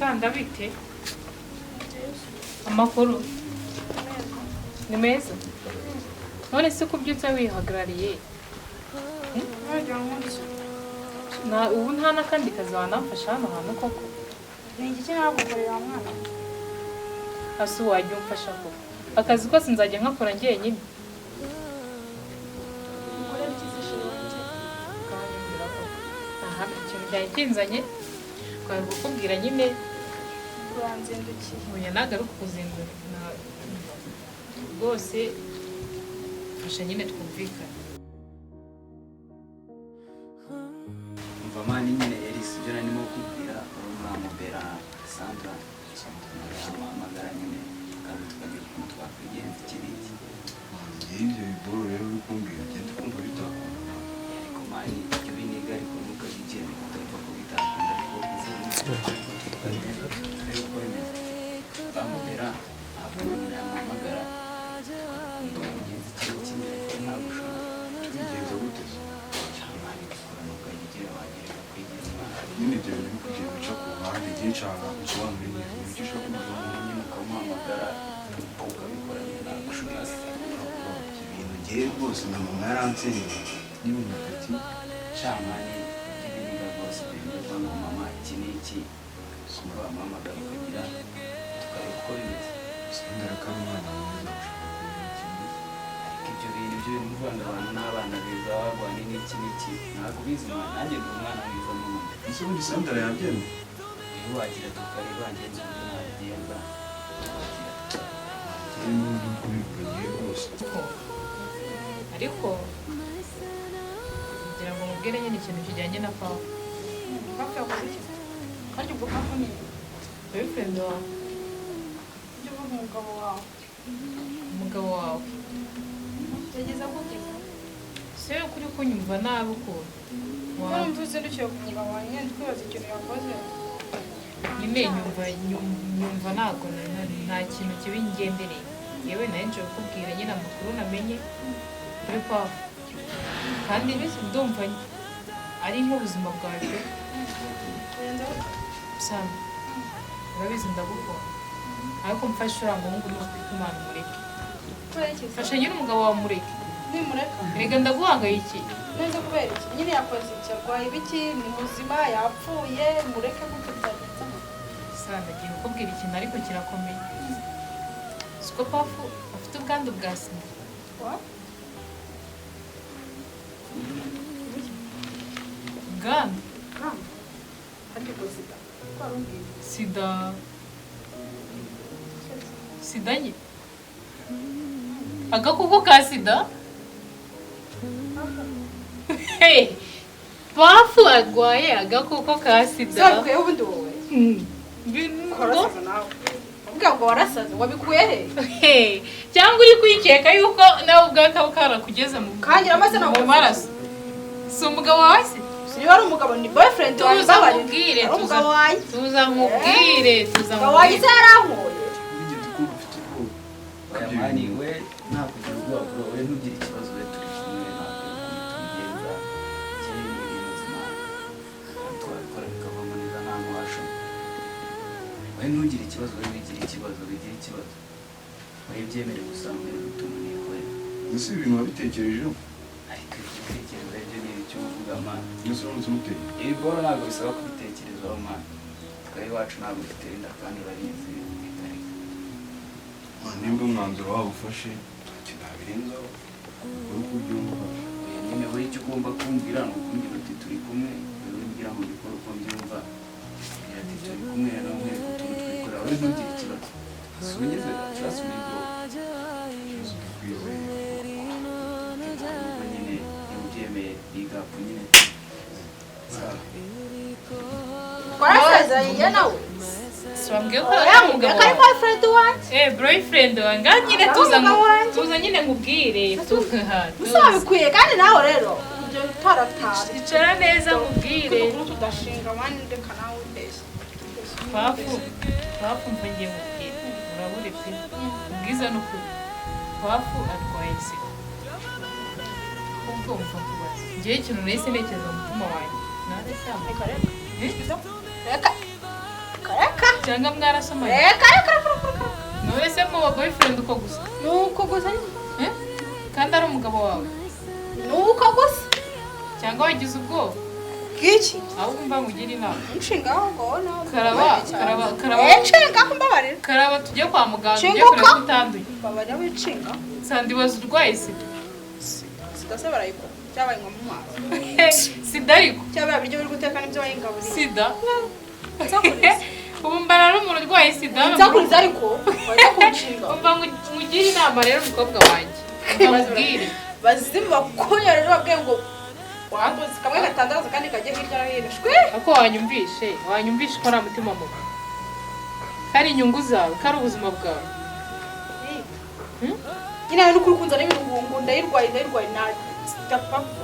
Sanda, bite? Amakuru ni meza. None se ko ubyutse wihagarariye? Ubu nta n'akandi kazi wanamfasha hano hantu koko? Ni igiki nagukorera, mwana? Hasi wajya umfasha koko? Akazi kose nzajya nkakora njyenyine? Ukorera iki se, chéri wanjye? Ukanyumvira koko. Aha, ikintu cyari kinzanye twari kukubwira nyine. Uranzindukiye. Oya, ntabwo ari ukukuzindura rwose. Fasha nyine twumvikane. Umva man, nyine Elise, ibyo narimo kukubwira, urabona mubera Sandra yamuhamagara nyine, kandi tukagira ukuntu twakwigenza iki n'iki. Ibyo biboro rero uri kumbwira, ngenda kumva bitakunda. Ariko man, ibyo biniga, ariko ntukajya ubyemera ukumva ko bitakunda, ariko turebe uko bimeze. Bamubera ntabwo nyine yamuhamagara, tukagenza iki n'iki nyine, ariko ntabwo ushobora. Tubigenza gute se? Cyangwa bikora, ntukajya ugira wagereka kwigenza Imana. Nyine ibyo bintu biri kugenda bica ku ruhande, igihe nshaka gusobanura neza icyo ushaka kuvuga. Nyine ukamuhamagara, ukabikora nyine, ntabwo ushobora. Ibintu ngewe rwose na mama yaransenyeye niba umupeti. Sha man, ibyo biniga rwose, ibyo bintu ngo mama iki n'iki, kuba wamuhamagara ukagira tukareba uko bimeze. Sandra ko ari umwana mwiza, ushaka kumenya ikintu? Ariko ibyo bintu muvanga abantu n'abana beza barwane n'iki n'iki, ntabwo ubizi mwana. Nanjye ndi umwana mwiza n'ubundi. Ese ubundi Sandra yabyemeye? Rero wagira tukareba ngenzi uburyo nabigenza, wagira tukareba. Njyewe n'ubundi uri kubivuga, ngewe rwose. Ariko kugira ngo mubwire nyine ikintu kijyanye na Paul. Papa yakoze iki? Harya ubwo papa ni Boyfriend wawe. Ibyo uvuga, umugabo wawe. Umugabo wawe. Yageze gute? Si we kuri kunyumva nabi ukuntu. Ko numva uzindukiye ku mugabo wanjye, ndi kwibaza ikintu yakoze. Nyine nyumva ntabwo nta kintu kibi ngendereye. Yewe, nawe nje kukubwira nyine amakuru namenye kuri Paul, kandi ndumva ari nk'ubuzima bwawe pe. Birenze gute? Sam, urabizi ndagukunda, ariko mfashe uriya muhungu n'utwika Imana umureke. Kubera iki se? Fasha nyine umugabo wawe umureke. Nimureka? Erega ndaguhangayikiye. Neza, kubera iki nyine? Yakoze iki? Arwaye ibiki? Ni muzima? Yapfuye? Mureke gute? Byagenze gute? Sanda, agiye kukubwira ikintu ariko kirakomeye. Siko Pafu afite ubwandu bwa sida? Wa? Ubwandu. Kandi harya ubwo sida ko warumbwiye? Sida, sida nye, agakoko ka sida. Hey, Pafu arwaye agakoko ka sida. Zabikuye ubundi wowe? Ngo- Warasaze nawe, uvuga ngo warasaze, wabikuye he? Hey, cyangwa uri kwikeka yuko nawe ubwawe kaba karakugeze mu Kangira amaze ntabwo mu maraso? Si umugabo wawe se? Niba ari umugabo, ni boyfriend wanjye. Tuza Mbabarira. nkubwire. Ari Tuza. umugabo wanjye. Tuza nkubwire, tuza Umugabo wanjye nkubwire. se yarankuye? Nigeze kumva ufite ubwoba. Oya man, we ntakugira ubwoba bro, we ntugire ikibazo, we turi kumwe, ntabwo ukuntu tubigenza kiri mu bintu buzima twabikora bikavamo neza, nta n'uwasha. We ntugire ikibazo, we wigire ikibazo, wigire ikibazo, we byemere gusa mbere gutuma nikorera. Ese ibintu wabitekerejeho? Ariko ibyo bitekerezo ibyo ni ibyo uvuga, man? Ese uramutse umuteye? Ibi boro ntabwo bisaba kubitekerezaho, man. Twari iwacu ntabwo dutera inda, kandi urabizi, reka reka. Nimba umwanzuro waba ufashe, ntacyo nabirenzaho, uri kubyumva. Oya nyine, wowe icyo ugomba kumbwira ni ukumbwira uti turi kumwe. Wowe mbwira ngo mbikore uko mbyumva, mbwira ati turi kumwe, rero nkwereka utuntu twikorera. Wowe ntugire ikibazo, si unyizera? Trust me, bro. Ikibazo, ndakwizeye. Ubwo nyine iyo ubyemeye, big up nyine. Sawa. Twarasezeranye nawe. Si wambwiye ko Oya, ari umugabo ko ari wawe? boyfriend wanjye. Eh, boyfriend wawe ngaho nyine. Tuza Umugabo wanjye. tuza nyine nkubwire, tuza. Gusa wabikwiye kandi nawe rero ibyo utaratara. Icara neza nkubwire. Ukuntu tudashinga man, reka nawe umbeshye. Pafu, Pafu, mva ngiye mubwire, urabure pe, ubwiza ni ukuri, Pafu arwaye sida. Ahubwo mva kubaza, ngewe ikintu nahise ntekereza mu mutima wanjye, nawe cyangwa Reka reka. Eh? Reka reka. Cyangwa mwarasomanye? Reka, reka, reka, reka. None se muba boyfriend uko gusa? Nuko gusa nyine. Eh? Kandi ari umugabo wawe? Nuko gusa. Cyangwa wagize ubwoba? Bw'iki? Ahubwo mba nkugire inama. Nshinga aho ngo nawe. Karaba, karaba, karaba. Eh, nshinga aho, mbabarira. Karaba tujye kwa muganga, ujye Shinguka. kureba ko utanduye. Mbabarira, winshinga. Sandibaza urwaye sida. Sida se barayikora? Cyabaye nko mu mazi. Sida ariko. Cyabaye ibiryo biri guteka n'ibyo wayingaburiye. Sida. Nsakuriza. Ubu mbana n'umuntu urwaye sida hano mu rugo. Nsakuriza ariko wajya kunshinga. Umva nkugire inama rero, mukobwa wanjye. Umva nkubwire. Bazimu bakunya rero, babwiye ngo wanguze kamwe gatandaza kandi kajya hirya no hino, shwi. Ako wanyumvishe ko nta mutima mubi. Kari inyungu zawe, kari ubuzima bwawe. Hmm? Nyine hari n'ukuri kunzana ibintu ngo ndayirwaye, ndayirwaye,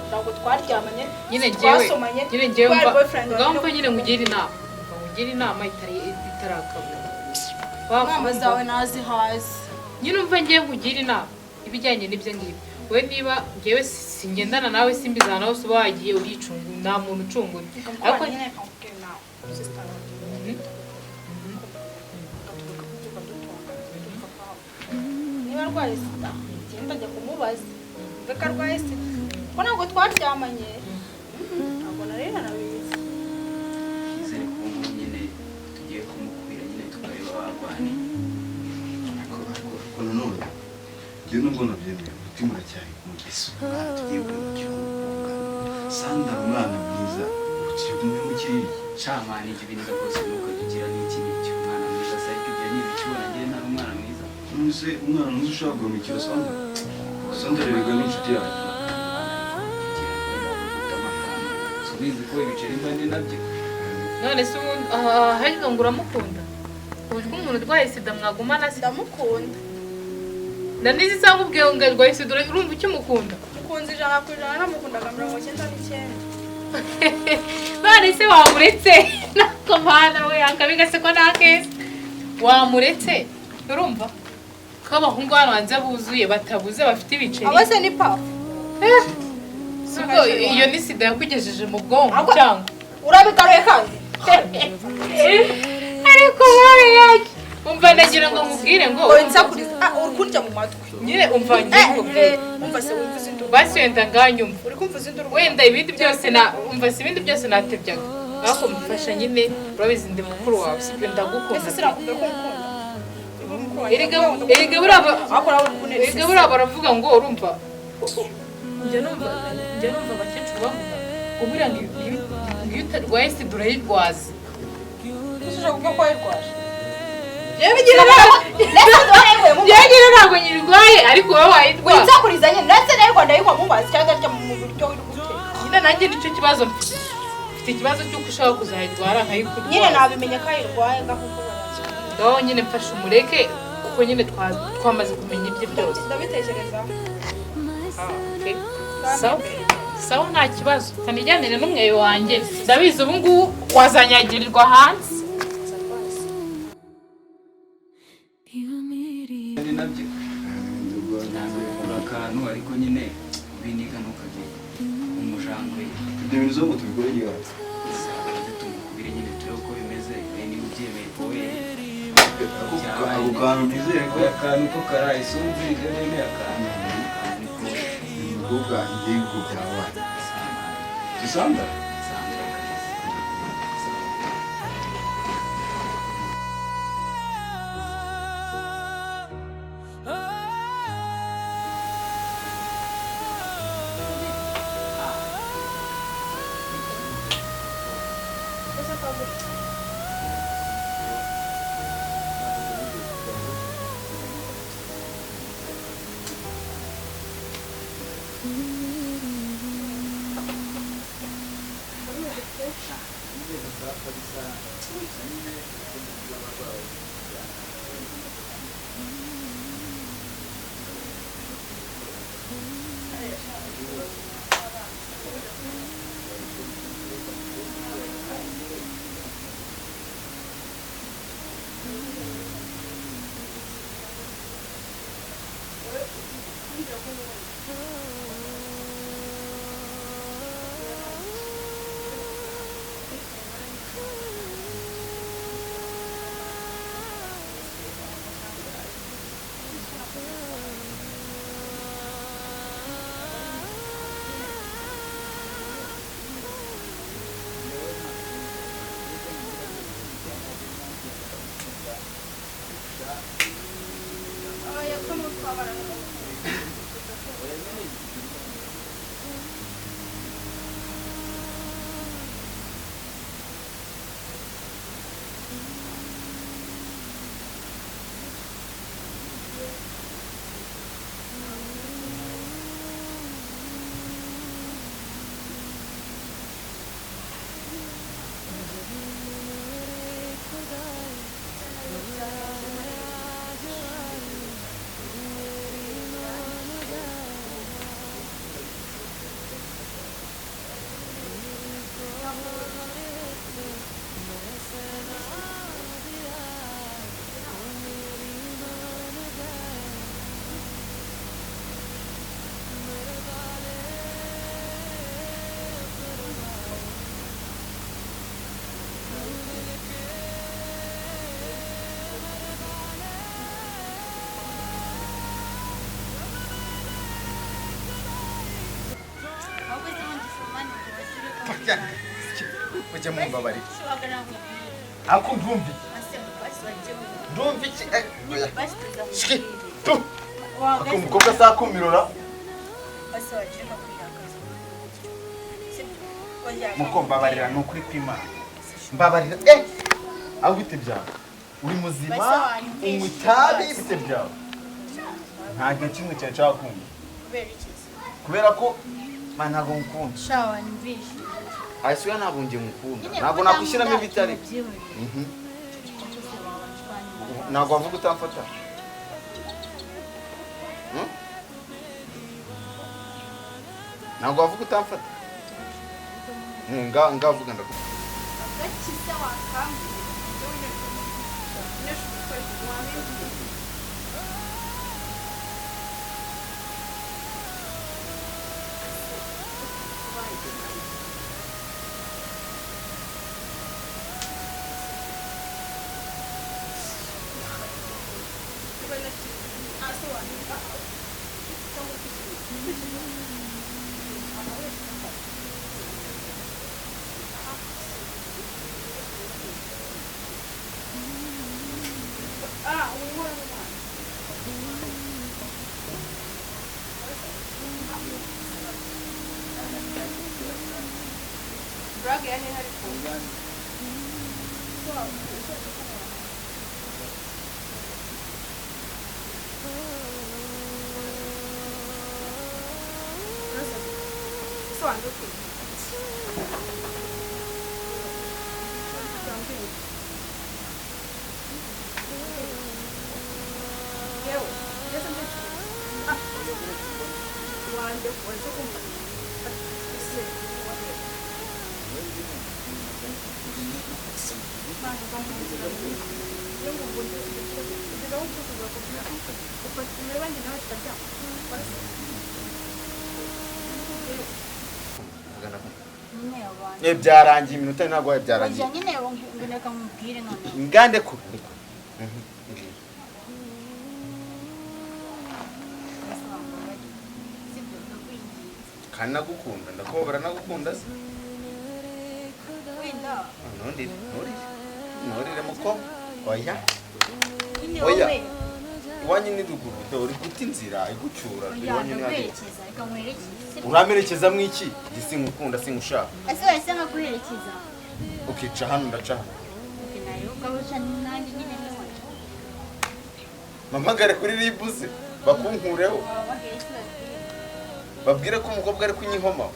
ntabwo twaryamanye. Nyine njyewe Twasomanye. nyine njyewe Twari mva boyfriend ngaho wawe. mva nyine nkugire inama. Mva nkugire inama itari itarakabura. Inama zawe nazihaze. Nyine umva, ngiye nkugira inama ibijyanye n'ibyo ngibyo. We niba njyewe singendana nawe, simbizana hose uba wagiye uricunga, nta muntu ucungura. Ariko nyine kakubwira inama, sister wanjye, gaturuka kubyuka dutonga duturuka kwawe. Niba arwaye sida, ngenda njya kumubaza mve ko arwaye sida, kuko ntabwo twaryamanye. Ntabwo nari nanabizi. Nizere ko ubu ngubu nyine tugiye kumukubira nyine, tukareba barwaniye. Ariko nanone njyewe nubwo nabyemeye, umutima uracyari ku mugeso. Umwana tugiye guhemukira, umukobwa Sandra, umwana mwiza, ubu tugiye kumwimukira. Camani, ibyo bintu rwose ntukajya ugira n'iki n'iki. Umwana mwiza se? Ariko ibyo ni ibikibona njyewe ntari umwana mwiza. None umwana mwiza ushobora guhemukira Sandra? Sandra erega ni inshuti yanjye. Subizi ko ibiceri mba ndi nabyo. None se ubundi aha harya ngo uramukunda, ku buryo umuntu urwaye sida mwagumana se? Ndamukunda. Na n'izi saha nkubwiye ngo arwaye sida, urumva ukimukunda? Mukunze 100%, namukundaga 99. None se wamuretse? Nako mana we, akabi gaseko n'akeza. Wamuretse? Urumva ko abahungu hano hanze buzuye, batabuze, bafite ibiceri. Abo se ni pafu? Si ubwo iyo ni sida yakugejeje mu bwonko Ahubwo- cyangwa? Urabigaruye kandi. Ariko mwana yacu, umva, ndagira ngo nkubwire ngo Ngo insakuriza. Ah, uri kundya mu matwi. Nyine umva, ngiye nkubwire. Umva se, wumva izi nduru? Basi wenda nganyumva. Uri kumva izi nduru? Wenda ibindi byose na umva si ibindi byose natebyaga, ariko mfasha nyine, urabizi ndi mukuru wawe, sibyo? Ndagukunda. Ese sinakubwira ko ngukunda? Uri mukuru wanjye. Erega buriya Ariko nawe uri kuntera erega buriya baravuga ngo, urumva, njya numva abakecuru bavuga ngo buriya ngo iyo utarwaye sida urayirwaza. Ushaka kuvuga ko wayirwaje? Yewe, bigira inama. Ndetse warayiguye mu Njyewe nyine ntabwo nyirwaye, ariko wowe wayirwaza. Winsakuriza nyine. Ndetse nayo ndayinywa mu mazi cyangwa ndarya mu buryo uri guteka. Nyine nanjye nicyo kibazo mfite, mfite ikibazo cy'uko ushaka kuzayirwara nkayikurwaza. Nyine nabimenye ko ayirwaye, ngaho ko baracana. Ngaho nyine mfashe umureke, kuko nyine twamaze kumenya ibye byose. Ndabitekerezaho. Ah, okay. Sawa sawa, nta kibazo, kanijyanire n'umweyo wanjye. Ndabizi ubu ngubu wazanyagirirwa hanze. Ndi nabyo ntabwo bikura akantu, ariko nyine ubiniga ntukajye umujangwe. Ibyo bintu zo ngo tubikore ryari? Tuze tumukubire nyine, turebe uko bimeze. Niba ubyemeye wowe. Ako kantu nizere ko Akantu ko karaye isumbi, ibyo nemeye akantu ni ko. Uyu mukobwa ngiye ngo byabaye si Sandra? Sandra kabisa. Twabana n'umukunzi. Oya nyine. Ahubwo se ubundi Sumani ngo Mujye mumbabarira. Uhagarara nkubwire. Ako ndumva iki? Ase basi wagiye mu- Ndumva iki? Oya. Basi tuza Shiki. nkubwire. Tu. Wahagaze Ako umukobwa asakumirora. Basi wagiye no kwirakaza gutyo. Sibyo? Oya. Muko mbabarira ni ukuri kw'Imana. Mbabarira. Aho bite byawe? Uri muzima? Basi wanyumvishe. Unywa itabi bite byawe? Nta kintu kimwe cyane nshaka kumva. Kubera iki se? Kubera ko man ntabwo ngukunda. Sha wanyumvishe. Asuya ntabwo njye ngukunda. Nyine Ntabwo kuko nakwishyiramo nta ibitari. kintu byihoreye. Mhm. Icyo se wabanje Ntabwo wavuga utamfata. Hmm? Ntabwo wavuga utamfata. Nga ngavuga ndakuvuga. Agakiza wakambwiye. Nyine wabanje. Byarangiye iminota ntabwo byarangiye. Oya nyine ngo reka nkubwire none. Ngande ko. Mhm. Basi wambabarire. Sibyo ndakwinginze. Kandi nagukunda ndakubabara nagukunda se. Wenda Nturire, nturire. Nturire muko. Oya. nyine Oya. wowe. Iwanyu ni ruguru dore uri guta inzira igucyura. Oya Iwanyu ni hariya. ndaguherekeza reka nkwerekeze. Sibyo? Uramerekeza mu iki? Njye sinkukunda singushaka. Ese wahise nkaguherekeza. Ukica hano ndaca hano. Okay, nayo ukabuca nanjye nyine nihoca. Mpamagare kuri ribuze bakunkureho. Wababwira iki babwire? Babwire ko umukobwa ari kunyihomaho.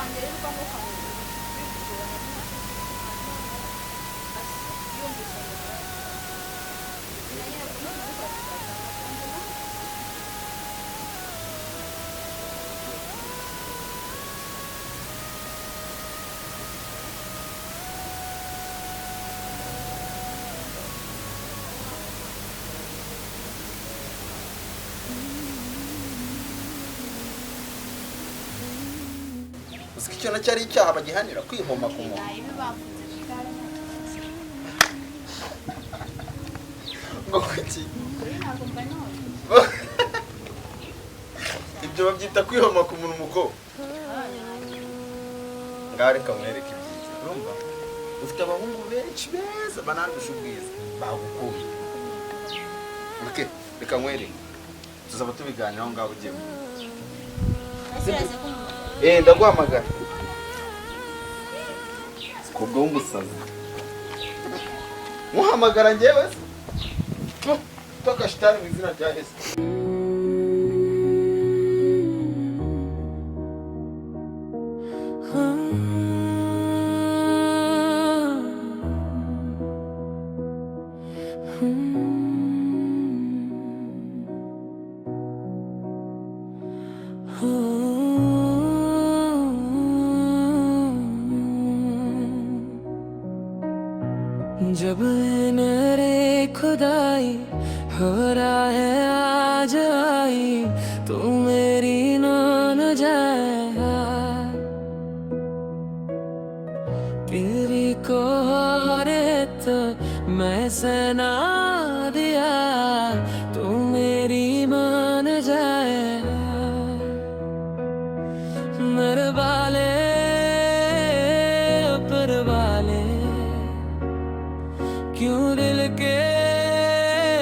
wanjye yirirwa amuhamagara bivugura yumvise ngo nyine kubikora tuzatanga. Uzi ko icyo nacyo ari icyaha bagihanira, kwihoma ku muntu? Ibi bafunze ku igare nta kibazo. Ngo kuki? Kuri ntabwo mba none. Ibyo babyita kwihoma ku muntu. Umukobwa ngaho, reka mwereke ibyiza. Urumva ufite abahungu benshi beza banandusha ubwiza bagukunda. Okay, reka nkwereke, tuzaba tubiganiraho. Ngaho ugiye mu Ese kumva? Eh, ndaguhamagara. Umukobwa w'umusazi muhamagara njyewe se? Tu, toka shitani mu izina rya Yesu. जब नरे खुदाई हो रहा है आज आई तू मेरी ना न जाए। पीरी को रे तो मैं सना दिया, तू मेरी मान जाए।